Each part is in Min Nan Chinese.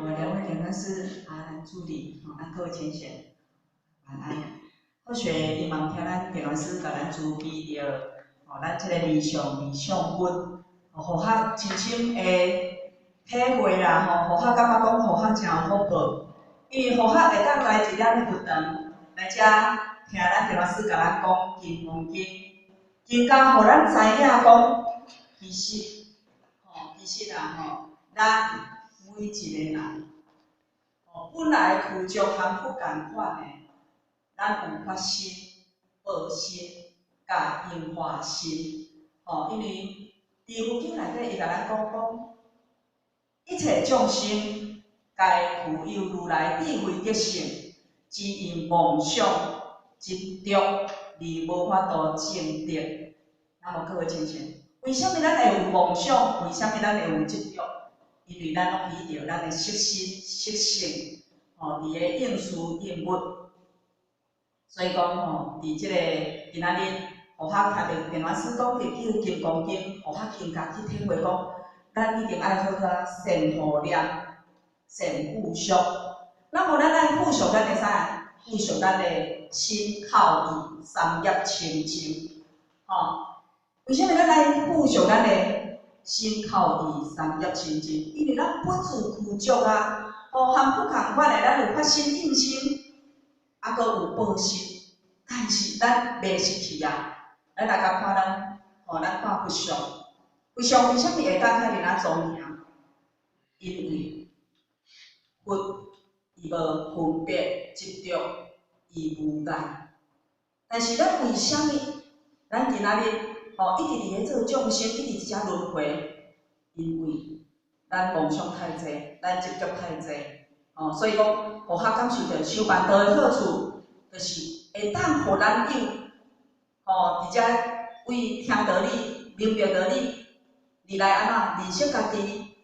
我兩位講師啊，咱助理，吼，啊各位淺顯，晚安。後學伊嘛有聽咱電腦師共咱準備著，吼，咱這個離相離相分，予較深深的體會啦，吼，予較感覺講，予較誠有福報。因為予較會當來佇咱佛堂來遮聽咱電腦師共咱講《金剛經》，更加予咱知影講，其實，吼，其實啊，吼，咱每一個人，吼，本來具足含佛仝款的，咱有發心、報身、佮應化身，吼，因為佇佛經內底，伊共咱講講，一切眾生皆具有如來智慧德性，只因妄想執著而無法度證得。那麼各位親像，為啥物咱會有妄想？為啥物咱會有執著？因為咱攏依著咱的色身、色性，吼，佇咧應事應物。所以講吼，佇這個今仔日，予較聽著電話師講佇叫《金剛經》，予較更加去體會講，咱一定愛好好仔善護念、善付囑。那麼咱愛付囑咱的啥？付囑咱的身口意三業清淨，吼。為啥物咱愛付囑咱的身口意三業清淨？因為咱本自具足啊，吼，含佛仝款的，咱有發心應身，啊，閣有報身，但是咱迷失去啊！咱來共看咱，吼，咱看佛像，佛像為啥物會當遐爾仔莊嚴？因為佛伊無分別執著，伊無礙。但是咱為啥物？咱今仔日吼一直佇咧做眾生，一直佇遮輪迴，因為咱妄想太濟，咱執著太濟，吼，所以講，予較感受著修辦道的好處，就是會當予咱有，吼，佇遮為聽道理、明白道理，而來按怎認識家己，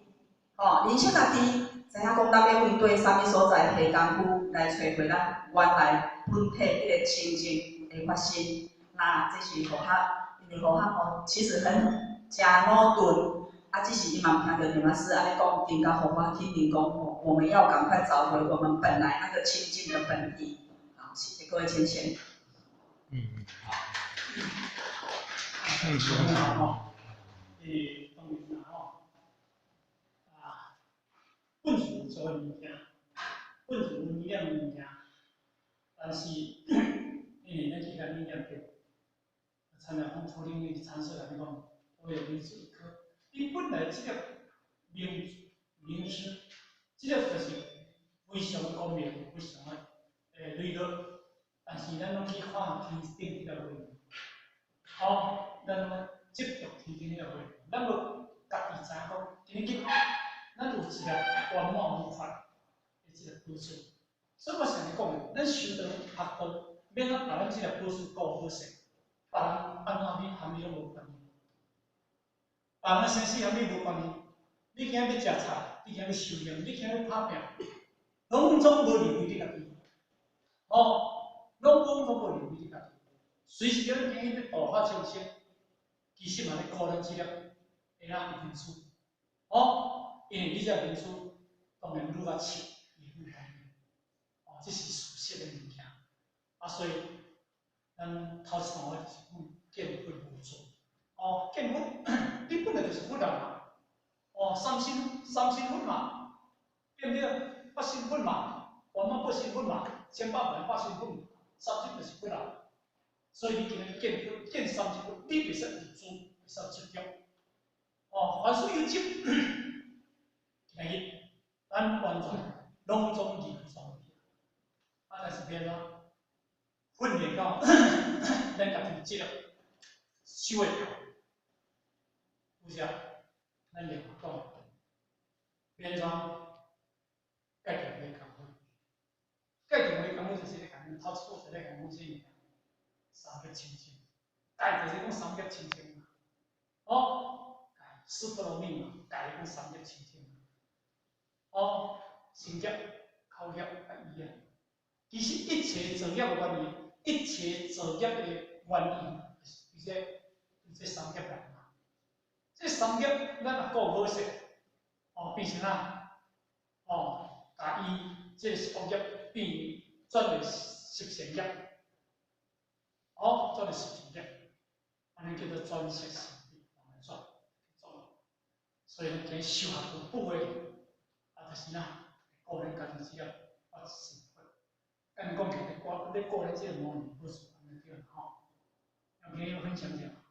吼，認識家己，知影講咱欲為對啥物所在下工夫來揣回咱原來本體彼個清淨的發心，那這是予較，因為予較吼，其實很誠魯鈍，啊，只是伊嘛有聽著電話師按呢講，更加予我肯定講吼，我們要趕快找回我們本來那個清淨的本體。好，謝謝各位淺顯。嗯，好。嗯，好，欸，當然啦吼，啊，本自有做物件，本自有念物件，但是因為咱時間你念著，親像講土頂的參說來講，我有靈芝一顆，你本來這個名名師，這個就是非常光明、非常的磊落，但是咱攏去看天頂彼個位，吼，咱攏執著天頂彼個位，咱無家己知影講，今日咱有一個圓滿無缺的這個寶珠，所以我是按呢講的，咱修道學道，免啊把咱這個寶珠顧好勢，別人按怎你含伊攏無關係，別人的生死含你無關係。你今仔欲食菜，你今仔欲修行，你今仔欲拍拚，攏總無離開你家己，吼，攏總攏無離開你家己。隨時咱今日欲度化眾生，其實嘛咧顧咱這粒會仔明珠，吼，因為你這明珠當然愈較深，會愈光明，哦，這是事實的物件。啊，所以咱頭一段話就是講見佛無做，哦，見佛，你本來就是佛啊嘛，哦，三身三身佛嘛，對毋對？八身佛嘛，圓滿八身佛嘛，千百萬八身佛，三身就是佛啊。所以你今日見佛見三身佛，你袂使有住，袂使執著。哦，凡事有執，今日咱完全攏總離開雙邊，啊，但是變怎？訓練到咱家己這個收會牢，有啥？咱另外講，變怎？戒定慧功夫，戒定慧功夫就是咧共阮頭一句就咧共阮講啥物件？三業清淨，戒就是講三業清淨嘛。哦，戒四波羅蜜嘛，戒講三業清淨嘛。哦，身業、口業、佮意業，其實一切造業的原因，一切造業的原因，就是這三業來嘛。這三業咱若顧好勢，哦，變成啥？哦，共伊這個十惡業變轉為十善業，哦，轉為十善業，按呢叫做轉色成智來轉做。所以咱今修學無久的，啊，就是哪，顧咱家己只要發成佛。按呢講起來，咧顧咧這個五年好事，按呢對吼。有朋友分享者。